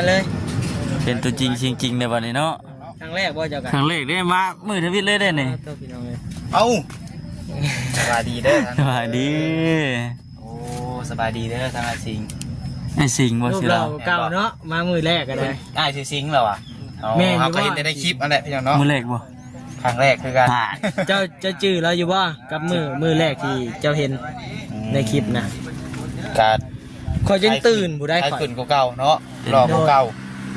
ເລີຍ ເຫັນຕົວຈິງສຽງຈິງໃນບັດນີ້ເນາະ. ຄັ້ງແລກບໍ່ເຈົ້າກະ? ຄັ້ງແລກເດ້ ມາມື້ທຳອິດເລີຍເດ້ນີ້. ໂອ້ ພີ່ນ້ອງເອີຍ ເອົ້າ ສະບາຍດີເດີ ສະບາຍດີ. ໂອ້ ສະບາຍດີເດີ ທາງອ້າຍສິງ. ອ້າຍສິງບໍ່? ຮູບຫຼໍ່ກວ່າເກົ່າເນາະ ມາມື້ແລກກະໄດ້. ອ້າຍຊື່ສິງແລ້ວຫວາ? ແມ່ນຢູ່. ເຮົາກະເຫັນແຕ່ໃນຄລິບຫັ້ນແຫຼະພີ່ນ້ອງເນາະ. ມື້ແລກບໍ່? ຄັ້ງແລກຄືກັນ. ເຈົ້າ ເຈົ້າຈື່ລາວຢູ່ບໍ່ ກັບມື້ ມື້ແລກທີ່ເຈົ້າເຫັນໃນຄລິບນະ? ກະ ຂ້ອຍຈົນຕື່ນຜູ້ໃດ ຂ້ອຍຂຶ້ນກວ່າເກົ່າເນາະ ຫຼໍ່ກວ່າເກົ່າ.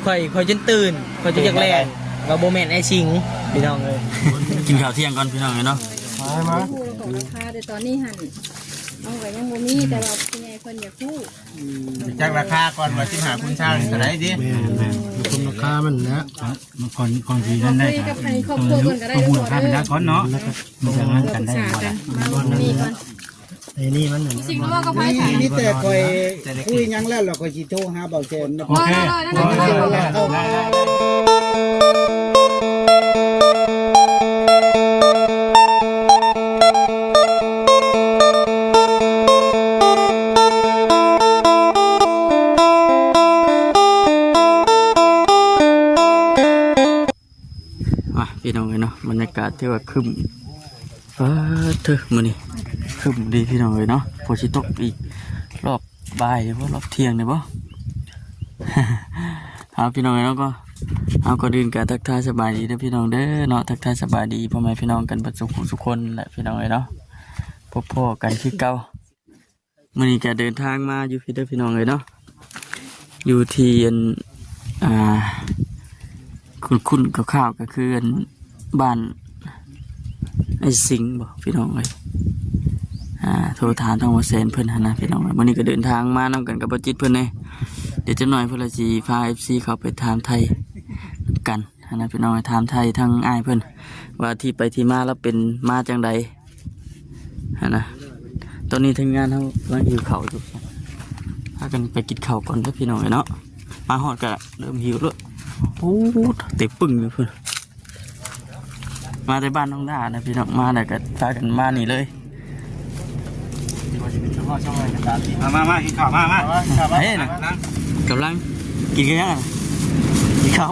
ຂ້ອຍ ຂ້ອຍຈົນຕື່ນ ຂ້ອຍຈົນຢາກແລ່ນ ວ່າບໍ່ແມ່ນອ້າຍສິງ ພີ່ນ້ອງເອີຍ. ກິນເຂົ້າທ່ຽງກ່ອນພີ່ນ້ອງເອີຍເນາະ. ມາ ມາ ຮູ້ລາຄາ ແຕ່ຕອນນີ້ຫັ້ນເຮົາກະຍັງບໍ່ມີ ແຕ່ວ່າຜູ້ໃຫຍ່ເພິ່ນຢາກຮູ້ ຈັກລາຄາກ່ອນວ່າສິບຫ້າຄູນຊາວນີ້ເທົ່າໃດຕິ. ແມ່ນໆ ລາຄາມັນແຫຼະ ມັນກ່ອນ ກ່ອນຊິນັ້ນໄດ້ ກັບໃຫ້ຄອບຄົວກ່ອນກະໄດ້ ຮູ້ລາຄາເປັນຫຼັກກ່ອນເນາະ. ມັນຈະງານກັນໄດ້ບໍ່ລະ? ມີກ່ອນ ໄອ້ນີ້ມັນ ຊິງວ່າກັບໃຜ? ມີແຕ່ຂ້ອຍຄຸຍຫຍັງແລ້ວ ແລ້ວຂ້ອຍຊິໂທຫາເບົາແຊນ. ໂອເຄ ໄດ້ໆ ໄດ້ໆ. ອ່ະ ພີ່ນ້ອງເອີຍເນາະ ບັນຍາກາດຖືວ່າຄຶ້ມ. ປາດເທີ ມື້ນີ້ຄຶ້ມດີພີ່ນ້ອງເອີຍເນາະ. ຝົນຊິຕົກອີກຮອບບ່າຍນີ້ບໍ່ ຮອບທ່ຽງນີ້ບໍ່? ເອົາ ພີ່ນ້ອງເອີຍເນາະ ກະ ເອົາ ກ່ອນອື່ນກະທັກທາຍສະບາຍດີເດີພີ່ນ້ອງເດີເນາະ. ທັກທາຍສະບາຍດີພໍ່ແມ່ພີ່ນ້ອງກັນເບິດສູ່ຜູ້ສູ່ຄົນແຫຼະພີ່ນ້ອງເອີຍເນາະ. ພົບພໍ້ກັນຄືເກົ່າ. ມື້ນີ້ກະເດີນທາງມາຢູ່ພີ້ເດີພີ່ນ້ອງເອີຍເນາະ ຢູ່ທີ່ອັນ ອ່າ ຄຸ້ນໆ ຄ່າວໆ ກະຄືອັນ ບ້ານອ້າຍສິງບໍ່ພີ່ນ້ອງເອີຍ. ອ່າ ໂທຖາມທາງບ່າວແສນເພິ່ນຫັ້ນນະພີ່ນ້ອງເອີຍ. ມື້ນີ້ກະເດີນທາງມານຳກັນກັບບ່າວຈິດເພິ່ນເດ້ ດຽວຈັກໜ້ອຍເພິ່ນລະຊິພາເອັຟຊີເຂົ້າໄປຖາມໄຖ່ນຳກັນຫັ້ນນະພີ່ນ້ອງເອີຍ. ຖາມໄຖ່ທາງອ້າຍເພິ່ນວ່າທີ່ໄປທີ່ມາລາວເປັນມາຈັ່ງໃດ ຫັ້ນນະ. ຕອນນີ້ທີມງານເຮົາກຳລັງຫິວເຂົ້າຢູ່ ພາກັນໄປກິນເຂົ້າກ່ອນເດີພີ່ນ້ອງເອີຍເນາະ. ມາຮອດກະເລີ່ມຫິວແລ້ວ. ໂອ້ ເຕັມປຶ້ງຢູ່ພຸ້ນ. ມາແຕ່ບ້ານນ້ອງດານະພີ່ນ້ອງ ມາແລ້ວກະພາກັນມານີ້ເລີຍ. ມາ ມາ ມາ ກິນເຂົ້າ ມາ ມາ ເອີ ນະ ກຳລັງກິນກັນຫຍັງຫັ້ນ? ກິນເຂົ້າ.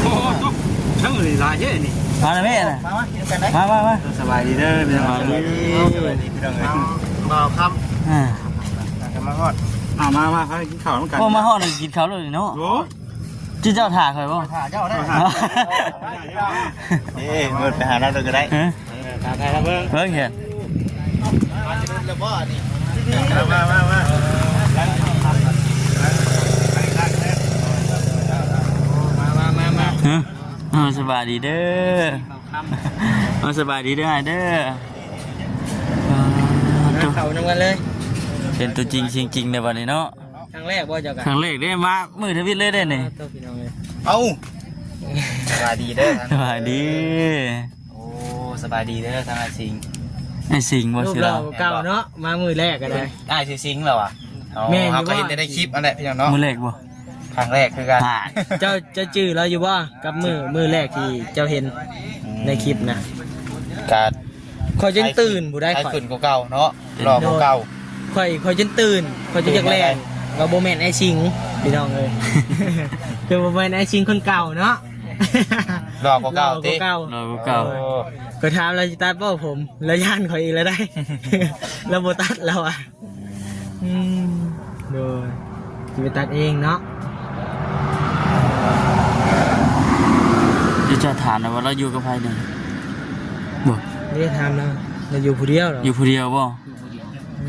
ໂອ້ ໂຕ ທັງນີ້ຫຼາຍເດ້ນີ້. ມາແລ້ວແມ່ນະ ມາ ມາ ກິນນຳກັນໄດ້. ມາ ມາ ມາ ສະບາຍດີເດີພີ່ນ້ອງ. ສະບາຍດີ ສະບາຍດີພີ່ນ້ອງເອີຍ. ບ່າວຄຳ ອ່າ ກະມາຮອດ. ອ່າ ມາ ມາ ກິນເຂົ້ານຳກັນ. ໂອ້ ມາຮອດກິນເຂົ້າເລີຍເນາະ. ໂອ້ ຈຸເຈົ້າຖ້າຂ້ອຍບໍ່? ຖ້າເຈົ້າໄດ້. ເອີ ເບິ່ງໄປຫາລາວເດີກະໄດ້. ເອີ ຖ້າຖ່າຍລາວເບິ່ງ ເບິ່ງເຫັນ. ມາ ມາ ມາ ມາ ມາ ມາ ມາ ມາ. ເອີ ເອີ ສະບາຍດີເດີ. ເອົາ ສະບາຍດີເດີອ້າຍເດີ. ອ່າ ມາເຂົ້ານຳກັນເລີຍ ເຫັນຕົວຈິງສຽງຈິງໃນບັດນີ້ເນາະ. ຄັ້ງແລກບໍ່ເຈົ້າກະ? ຄັ້ງແລກເດ້ ມາມື້ທຳອິດເລີຍເດ້ນີ້. ໂອ້ ພີ່ນ້ອງເອີຍ ເອົ້າ ສະບາຍດີເດີ. ສະບາຍດີ. ໂອ້ ສະບາຍດີເດີ ທາງອ້າຍສິງ. ອ້າຍສິງບໍ່? ຮູບຫຼໍ່ກວ່າເກົ່າເນາະ ມາມື້ແລກກະໄດ້. ອ້າຍຊື່ສິງແລ້ວຫວາ? ແມ່ນຢູ່. ເຮົາກະເຫັນແຕ່ໃນຄລິບຫັ້ນແຫຼະພີ່ນ້ອງເນາະ. ມື້ແລກບໍ່? ຄັ້ງແລກຄືກັນ. ເຈົ້າ ເຈົ້າຈື່ລາວຢູ່ບໍ່ ກັບມື້ ມື້ແລກທີ່ເຈົ້າເຫັນໃນຄລິບນະ? ກະ ຂ້ອຍຈົນຕື່ນຜູ້ໃດ ຂ້ອຍຂຶ້ນກວ່າເກົ່າເນາະ ຫຼໍ່ກວ່າເກົ່າ. ຂ້ອຍ ຂ້ອຍຈົນຕື່ນ ຂ້ອຍຈົນຢາກແລ່ນ ວ່າບໍ່ແມ່ນອ້າຍສິງ ພີ່ນ້ອງເອີຍ. ຄືບໍ່ແມ່ນອ້າຍສິງຄົນເກົ່າເນາະ. ຫຼໍ່ກວ່າເກົ່າຕິ. ຫຼໍ່ກວ່າເກົ່າ. ໂອ້ ຂ້ອຍຖາມລາວຊິຕັດບໍ່ຜົມ ລາວຢ້ານຂ້ອຍອີກແລ້ວໄດ໋. ລາວບໍ່ຕັດລາວວ່າ. ອືມ ໂດຍ ຊິໄປຕັດເອງເນາະ. ເຈົ້າຖາມແລ້ວວ່າລາວຢູ່ກັບໃຜນີ້? ບໍ່ໄດ້ຖາມລາວ. ລາວຢູ່ຜູ້ດຽວ. ຢູ່ຜູ້ດຽວບໍ່?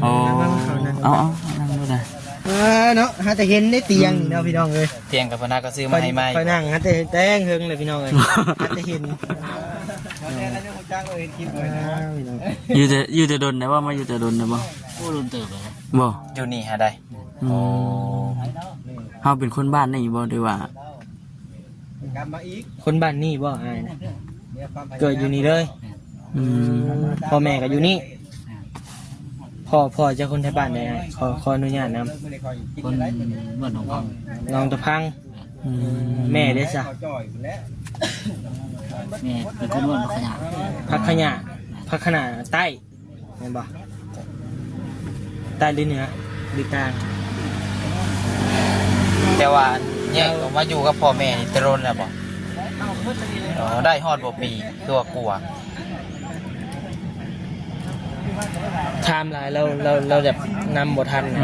ໂອ້ ເອົາ ເອົາ ເອົາ ນັ່ງໂລດ. ເອີເນາະ ຫາແຕ່ເຫັນໃນຕຽງນີ້ເນາະ ອືມ ພີ່ນ້ອງເອີຍ. ຕຽງກະພະນັກກະຊື້ມາໃຫ້ໃໝ່. ຂ້ອຍນັ່ງ ຫາແຕ່ແຕ່ງເຫິງເລີຍພີ່ນ້ອງເອີຍ. ຫາແຕ່ເຫັນ. ອ່າ ພີ່ນ້ອງ ຢູ່ແຕ່ ຢູ່ແຕ່ດົນໄດ້ບໍ່? ມາຢູ່ແຕ່ດົນໄດ້ບໍ່? ໂອ້ ດົນເຕີບແລ້ວ. ບໍ່ ຢູ່ນີ້ຫາໄດ້. ອືມ ໂອ້ ເຮົາເປັນຄົນບ້ານນີ້ບໍ່ ຫຼືວ່າ? ຄົນບ້ານນີ້ບໍ່ອ້າຍນະ? ເກີດຢູ່ນີ້ເລີຍ. ອືມ ພໍ່ແມ່ກະຢູ່ນີ້. ພໍ່ ພໍ່ເຈົ້າຄົນໄທບ້ານໃດອ້າຍ? ຂໍ ຂໍອະນຸຍາດນຳ. ຄົນບ້ານໜອງພັງ. ໜອງຕະພັງ. ອືມ ແມ່ເດຊະ? ແມ່ເປັນຄົນບ້ານຜັກຂະຫຍາ. ຜັກຂະຫຍາ ຜັກຂະຫຍາໃຕ້. ແມ່ນບໍ່? ໃຕ້ຫຼືເໜືອ? ຢູ່ຕ່າງ. ແຕ່ວ່າແຍກອອກມາຢູ່ກັບພໍ່ແມ່ນີ້ແຕ່ດົນແລ້ວບໍ່? ອໍ ໄດ້ຮອດບໍ່ປີ ຄືວ່າກົວ? ຖາມຫຼາຍ ລາວ ລາວ ລາວແບບນຳບໍ່ທັນ. ອືມ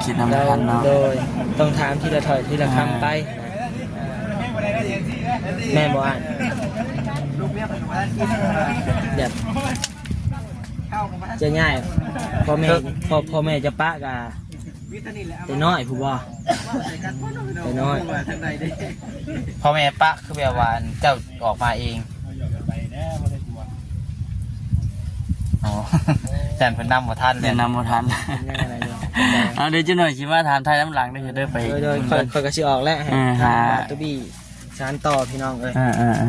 ຄິດນຳບໍ່ທັນເນາະ. ໂດຍ ຕ້ອງຖາມທີລະຖ້ອຍທີລະຄຳໄປ. ແມ່ນບໍ່ອ້າຍ? ແບບ ຈະຍ້າຍ ພໍ່ແມ່ ພໍ່ ພໍ່ແມ່ຈະປະກະແຕ່ນ້ອຍພຸ້ນບໍ່? ແຕ່ນ້ອຍ ພໍ່ແມ່ປະ ຄືແບບວ່າເຈົ້າອອກມາເອງ. ອໍ ຢ້ານເພິ່ນນຳບໍ່ທັນ ເພິ່ນນຳບໍ່ທັນ. ເອົາ ດຽວຈັກໜ່ອຍຊິມາຖາມໄຖ່ນຳຫຼັງເດີ ໄປ. ໂດຍ ໂດຍ ຂ້ອຍ ຂ້ອຍກໍຊິອອກແລ້ວ ໃຫ້ ເອີ ທາງ ຫາ ບາຕູບີ ສານຕໍ່ພີ່ນ້ອງເອີຍ. ເອີ ເອີ ເອີ ເອີ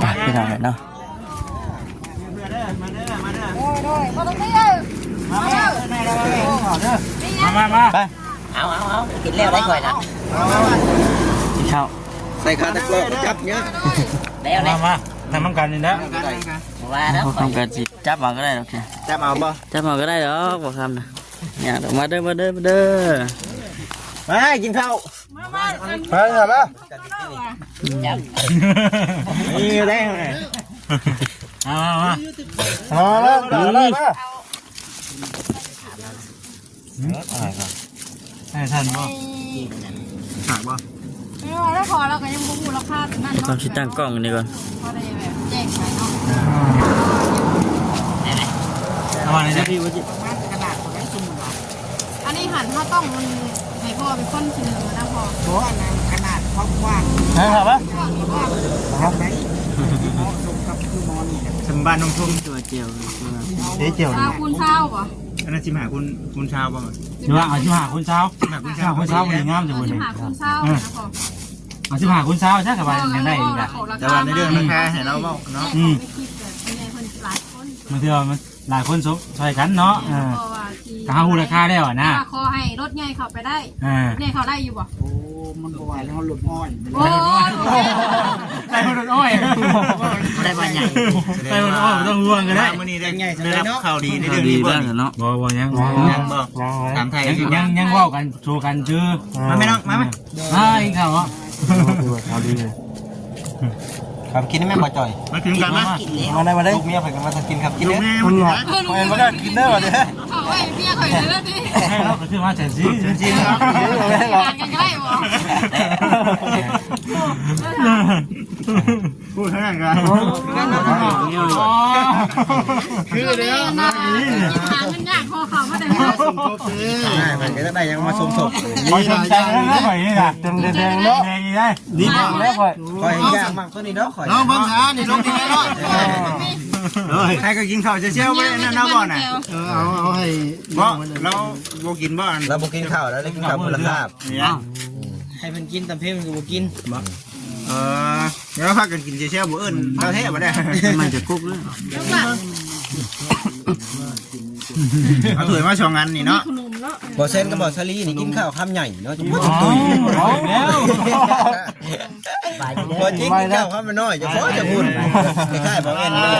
ໄປພີ່ນ້ອງເອີຍເນາະ. ໂດຍ ໂດຍ ບໍ່ຕ້ອງໄປເອີ ມາ ມາ ມາ ໄປ ເອົາ ເອົາ ເອົາ ກິນແລ້ວໄດ້ຂ້ອຍນະ ກິນເຂົ້າ ໃສ່ຂາຕະກຮ້ອຈັບເນຍ ແລ້ວແຫຼະ ມາ ມາ ນຳນຳກັນນີ້ແຫຼະ ວ່າແລ້ວ ນຳກັນຊິຈັບເອົາກໍໄດ້ດອກ ຈັບເອົາບໍ່? ຈັບເອົາກໍໄດ້ດອກ ບໍ່ຄຳນະ ຍາກດອກ ມາເດີ ມາເດີ ມາເດີ ມາກິນເຂົ້າ. ມາ ມາ ມາ ໄປ ມາ ມາ ນີ້ໄດ້ ມາ ມາ ມາ ມາ ມາ ມາ ໃຫ້ທັນບໍ່? ຝາກບໍ່? ແມ່ນວ່າແລ້ວ ພໍລາວກໍຍັງບໍ່ຮູ້ລາຄາຕົວນັ້ນເນາະ ຕ້ອງຊິຕັ້ງກ້ອງອັນນີ້ກ່ອນ ພໍໄດ້ແບບແຈ້ງໄປເນາະ ປະມານນີ້ນະ ປະມານຂະໜາດເທົ່າໃດ ສົມມຸດວ່າ ອັນນີ້ຫັ້ນເຮົາຕ້ອງ ມັນໃຫ້ພໍ່ເປັນຄົນຊີ້ນຳພໍ່ ບໍ່ ອັນນັ້ນຂະໜາດຄວາມກວ້າງ ໃຫ້ຄັບ ກວ້າງ ກວ້າງ ເໝາະສົມກັບຄືໝໍນີ້ ສຳບັນຂອງຄົນຕົວຈຽວ ເດ້ຈຽວ ຊາວຄູນຊາວບໍ່? ອັນນັ້ນສິບຫ້າຄູນ ຄູນຊາວບໍ່? ຊິວ່າເອົາສິບຫ້າຄູນຊາວ ສິບຫ້າຄູນຊາວ ສິບຫ້າຄູນຊາວ ມັນງາມຈັງ ເອີ ເອົາສິບຫ້າຄູນຊາວຊະ ກໍວ່າຍັງໄດ້ອີກລະ ແຕ່ວ່າໃນເລື່ອງລາຄາໃຫ້ລາວເວົ້າເນາະ ອືມ ບາງເທື່ອມັນ ຫຼາຍຄົນຊ່ວຍກັນເນາະ ເອີ ຖ້າເຮົາຮູ້ລາຄາແລ້ວນະ ຂໍໃຫ້ລົດໃຫຍ່ເຂົ້າໄປໄດ້ ເອີ ລົດໃຫຍ່ເຂົ້າໄດ້ຢູ່ບໍ່? ໂອ້ ມັນບໍ່ວ່າແລ້ວ ລົດອ້ອຍ ໂອ້ ໄດ້ລົດອ້ອຍ ໄດ້ວ່າໃຫຍ່ ໄດ້ລົດອ້ອຍ ບໍ່ຕ້ອງຫ່ວງກໍໄດ້ ມື້ນີ້ໄດ້ ໄດ້ຮັບຂ່າວດີໃນເລື່ອງນີ້ບໍ່? ບໍ່ ບໍ່ ຍັງ ຍັງບໍ່ ຖາມໄຖ່ ຍັງ ຍັງເວົ້າກັນ ໂຊກັນຊື່ ມາແມ່ນ້ອງ ມາ ມາ ມາກິນເຂົ້າເນາະ ເອົາດີ ເຂົ້າກິນແມ່ນບໍ່ຈ່ອຍ ມາກິນກັນມາ ມາໄດ້ ມາໄດ້ ລູກເມຍເພິ່ນກໍມາກິນ ເຂົ້າກິນເດີ ເພິ່ນບໍ່ໄດ້ກິນເດີ ເອົາໄວ້ເມຍຂ້ອຍເດີຕິ ເຮົາກໍຊື້ມາແສນສີ່ ແສນສີ່ ຫານກັນກໍໄດ້ບໍ່? ໂອ້ ເທົ່ານັ້ນກໍ ຄືເດ້ ຫາເງິນຍາກ ຂໍເຂົ້າມາແຕ່ເຮືອນ ເພິ່ນກໍໄດ້ຫຍັງມາສົມທົບ ຂ້ອຍສົນໃຈແລ້ວຂ້ອຍນີ້ນະ ເຕັມແດງເນາະ ແດງອີກໄດ໋ ນີ້ແຫຼະຂ້ອຍ ຂ້ອຍຢາກມັກຕົວນີ້ເນາະ ຂ້ອຍ ລອງເບິ່ງຊະ ນີ້ລົງນີ້ເນາະ ໂອ້ຍ ໃຜກໍກິນເຂົ້າແຊວໆ ບໍ່ໄດ້ນັ້ນນະບໍ່ນະ ເອີ ເອົາ ເອົາໃຫ້ ບໍ່ ລາວບໍ່ກິນບໍ່ ອັນ ລາວບໍ່ກິນເຂົ້າ ລາວໄດ້ກິນເຂົ້າພຸ້ນລະຄາບ ເອົ້າ ໃຫ້ເພິ່ນກິນຕຳເພັງ ເພິ່ນກໍບໍ່ກິນ ບໍ່ ເອີ ແລ້ວພາກັນກິນແຊວໆ ບໍ່ເອີ້ນລາວແທ້ບໍ່ໄດ້ ມັນຈະກຸກເລີຍ ເອົາຖ້ວຍມາສອງອັນນີ້ເນາະ ບໍ່ເຊັນກັບບໍ່ສາລີນີ້ກິນເຂົ້າຄຳໃຫຍ່ເນາະ ຈົນໝົດ ອໍ ຕຸ້ຍ ເອົາແລ້ວ ບໍ່ຈິງກິນເຂົ້າຄຳນ້ອຍ ຈະພໍຈະພຸ້ນ ຄ້າຍໆ ບໍ່ແມ່ນເລີຍ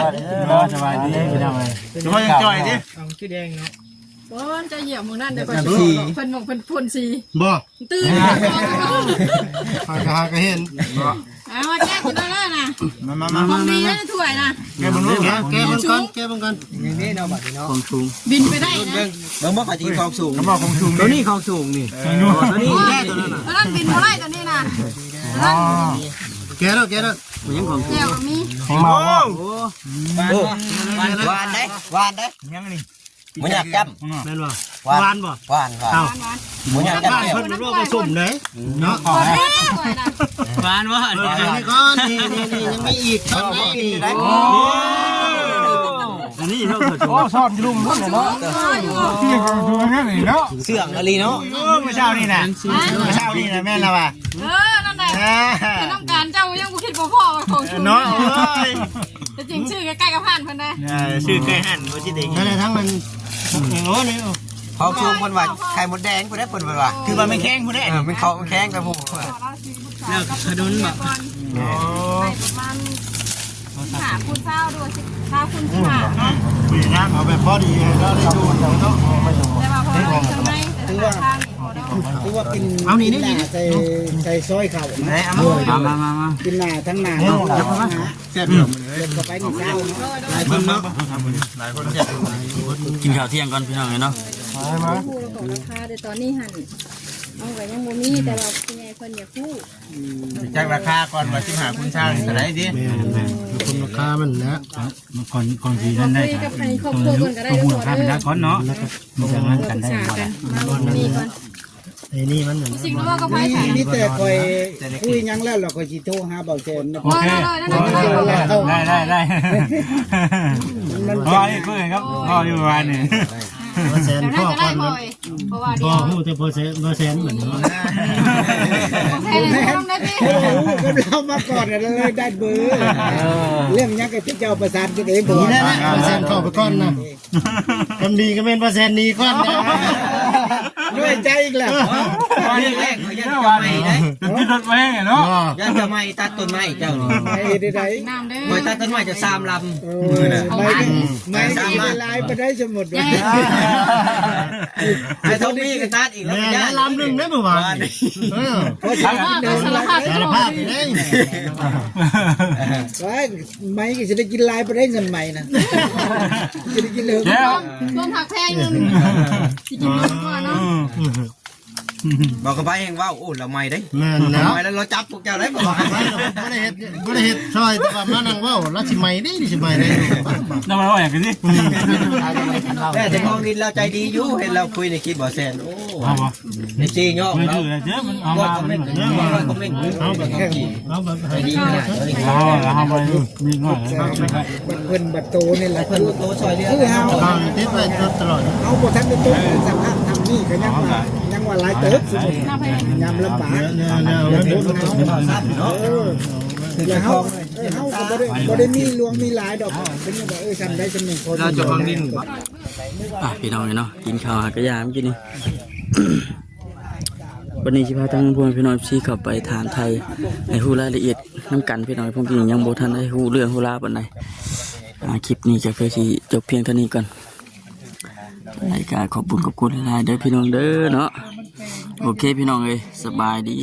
ສະບາຍດີພີ່ນ້ອງເອີຍ ສະບາຍຈັ່ງຈ່ອຍຕິ ເອົາຄືແດງເນາະ ໂອ້ຍ ຈະຢ້ຽມມື້ນັ້ນເດີ ເພິ່ນ ເພິ່ນໝົກເພິ່ນພົ່ນສີ ບໍ່ ຕື່ນ ຂ້ອຍກໍຫາກໍເຫັນ ບໍ່ ເອົາມາແກະກິນເອົາເລີຍນະ ມາໆໆ ຂອງດີເລີຍຖ້ວຍນະ ແກະເບິ່ງ ແກະເບິ່ງກ່ອນ ແກະເບິ່ງກ່ອນ ຍັງເດ້ເນາະ ບັດນີ້ເນາະ ຂອງສູງ ບິນໄປໄດ້ນະ ເບິ່ງບໍ່ ຂ້ອຍຊິກິນຂອງສູງ ຂອງສູງ ຕົວນີ້ຂອງສູງນີ້ ເອີ ຕົວນີ້ ຕົວນັ້ນບິນບໍ່ໄດ້ ຕົວນີ້ນະ ອໍ ແກະໂລດ ແກະໂລດ ມັນຍັງຂອງສູງ ແຈ່ວກໍມີ ແຮງເມົາບໍ່ ໂອ້ ຫວານເດ້ ຫວານເດ້ ຍັງນີ້ ບໍ່ຢາກຈ້ຳ ແມ່ນບໍ່ ຫວານ ຫວານບໍ່ ຫວານ ຫວານ ເອົ້າ ບໍ່ຢາກຈ້ຳ ເພິ່ນວ່າບໍ່ສົ້ມເດ້ ເນາະ ຫວານບໍ່ ເອີ ນີ້ກ່ອນ ນີ້ໆໆ ຍັງມີອີກ ໂອ້ ອັນນີ້ເນາະ ໂອ້ ຊອນຢູ່ລຸ່ມພຸ້ນເນາະ ເຊື່ອງອີ່ຫຼີເນາະ ໂອ້ ມື້ເຊົ້ານີ້ນະ ມື້ເຊົ້ານີ້ນະ ແມ່ນລະວ່າ ເອີ ນັ້ນແຫຼະ ເອີ ເປັນນຳການ ເຈົ້າຍັງບໍ່ຄິດບໍ່ພໍວ່າຂອງສູງເນາະ ໂອ້ຍ ແຕ່ຈິງຊື້ໃກ້ໆກັບຮ້ານເພິ່ນນະ ເອີ ຊື້ໃກ້ຮ້ານບໍ່ຊິໄດ້ ນັ້ນແຫຼະ ທັງມັນ ໂອ້ ນີ້ ຂອງສູງເພິ່ນວ່າໄຂ່ມົດແດງພຸ້ນເດ້ ເພິ່ນວ່າ ຄືວ່າແມ່ນແຂງພຸ້ນເດ້ ເອີ ແມ່ນເຂົາແຂງແຕ່ຜູ້ ແລ້ວຂະໜຸນບໍ່ ໄດ້ປະມານສິບຫ້າຄູນຊາວ ຫຼືວ່າສິບ ຖ້າຄຸນຊິຫາເນາະ ເອົາແບບພໍດີໃຫ້ລາວໄດ້ດູເນາະ ແຕ່ວ່າພໍໄດ້ເຄື່ອງໃນ ແຕ່ວ່າທາງນີ້ບໍ່ໄດ້ ຄືວ່າກິນ ເອົານີ້ ກິນໜ້າໃສ່ ໃສ່ຊອຍເຂົ້າ ມາ ມາ ມາ ກິນໜ້າທັງໜ້າ ແຊບຢູ່ ເດີນເຂົ້າໄປນີ້ເຊົ້າເນາະ ຫຼາຍຄົນເນາະ ກິນເຂົ້າທ່ຽງກ່ອນພີ່ນ້ອງເອີຍເນາະ ມາ ຮູ້ລະກໍລາຄາ ແຕ່ຕອນນີ້ຫັ້ນ ເຮົາກໍຍັງບໍ່ມີ ແຕ່ວ່າຜູ້ໃຫຍ່ເພິ່ນຢາກຮູ້ ຈັກລາຄາກ່ອນວ່າສິບຫ້າຄູນຊາວນີ້ເທົ່າໃດຕິ ແມ່ນໆ ຄົນລາຄາມັນແຫຼະ ກ່ອນ ກ່ອນຊິນັ້ນໄດ້ ຕ້ອງຮູ້ລາຄາເປັນຫຼັກກ່ອນເນາະ ມັນຈະງານກັນໄດ້ບໍ່ລະ ມາເບິ່ງນີ້ກ່ອນ ໄອ້ນີ້ມັນ ຊິງວ່າກັບໃຜ ມີແຕ່ຂ້ອຍຄຸຍຫຍັງແລ້ວ ແລ້ວຂ້ອຍຊິໂທຫາເບົາແສນ ໂອເຄ ໄດ້ໆໆ ມັນ ເພາະວ່ານີ້ຄຸຍກັບພໍ່ຢູ່ວານນີ້ ເບົາແສນ ພໍກ່ອນ ເພາະວ່າ ພໍຮູ້ແຕ່ພໍ່ແສນ ເບົາແສນບັດນີ້ ແມ່ນ ໂອ້ໂຫ ກັບລາວມາກ່ອນ ແລ້ວເລີຍໄດ້ເບີ ເອີ ເລື່ອງຫຍັງກໍເຈົ້າປະສານກັນເອງ ນີ້ແຫຼະ ເບົາແສນເຂົ້າໄປກ່ອນນະ ຄຳດີກໍແມ່ນວ່າແສນໜີກ່ອນນະ ນ້ອຍໃຈອີກແລ້ວ ເອີ ເລື່ອງແລກຂ້ອຍຍັງຈະໄໝ້ໄດ໋ ຈະຕິດລົດໄວ້ເນາະ ເອີ ຍັງຈະໄໝ້ຕັດຕົ້ນໄມ້ເຈົ້ານີ້ ໄໝ້ເຮັດໄດ້ໃດ ຂ້ອຍຕັດຕົ້ນໄມ້ເຈົ້າສາມລຳ ເອີ ໄໝ້ ໄໝ້ຫຼາຍປານໃດສົມມຸດວ່າ ໃຫ້ທອງມີກໍຕັດອີກແລ້ວ ແມ່ນລຳໜຶ່ງເດ້ມື້ວານນີ້ ເອີ ສາລະພາບ ສາລະພາບເດ້ ໄໝ້ກໍຊິໄດ້ກິນຫຼາຍປານໃດເງິນໄໝ້ນະ ຊິໄດ້ກິນເລີຍ ລວມຜັກແພງໜຶ່ງ ຊິກິນເລີຍກວ່າເນາະ ອືມ ບໍ່ກໍໄປແຮງເວົ້າ ໂອ້ ລາວໃໝ່ເດ້ ແມ່ນແລ້ວ ໃໝ່ແລ້ວ ລາວຈັບພວກເຈົ້າໄດ້ບໍ່ ບໍ່ໄດ້ເຮັດ ບໍ່ໄດ້ເຮັດຊ່ອຍ ແຕ່ວ່າມານັ່ງເວົ້າ ລາວຊິໃໝ່ເດ້ ຊິໃໝ່ເດ້ ລາວເວົ້າຫຍັງກັນຕິ ແຕ່ເຈົ້າຂອງດິນລາວໃຈດີຢູ່ ເຫັນລາວຄຸຍໃນຄລິບບໍ່ແຊນ ໂອ້ ເອົາບໍ່ ເອັຟຊີຍ້ອງລາວ ເອົາມາ ເອົາແບບ ເອົາແບບໃຫ້ດີ ເອົາ ເອົາໄປ ມີໜ້ອຍ ບັດເພິ່ນບັດໂຕນີ້ແຫຼະ ເພິ່ນໂຕຊ່ອຍເຫຼືອ ຄືເຮົາຕິດໄວ້ຕະຫຼອດ ເຮົາບໍ່ທັນໄດ້ຕົກສະພາບທຳນີ້ກໍຍັງວ່າ ຍັງວ່າຫຼາຍເຕີບ ຍາມລຳບາກ ເອີ ແລ້ວເຮົາ ເອີ ເຮົາກໍບໍ່ໄດ້ ບໍ່ໄດ້ມີຫຼວງມີຫຼາຍດອກ ເປັນວ່າ ເອີ ຊ່ຳໃດຊ່ຳໜຶ່ງ ພໍ ລາວເຈົ້າຂອງດິນ ອ່ະ ພີ່ນ້ອງເອີຍເນາະ ກິນເຂົ້າຫາກະຢາມກິນນີ້ ວັນນີ້ຊິພາທັງພວກພີ່ນ້ອງເອັຟຊີເຂົ້າໄປຖາມໄຖ່ ໃຫ້ຮູ້ລາຍລະອຽດນຳກັນ ພີ່ນ້ອງ ພວກທີ່ຍັງບໍ່ທັນໄດ້ຮູ້ເລື່ອງຮູ້ລາວປານໃດ ອ່າ ຄລິບນີ້ກໍຄືຊິຈົບພຽງເທົ່ານີ້ກ່ອນ ໄດ້ກໍຂອບບຸນຂອບຄຸນຫຼາຍໆເດີພີ່ນ້ອງເດີເນາະ ໂອເຄພີ່ນ້ອງເອີຍ ສະບາຍດີ.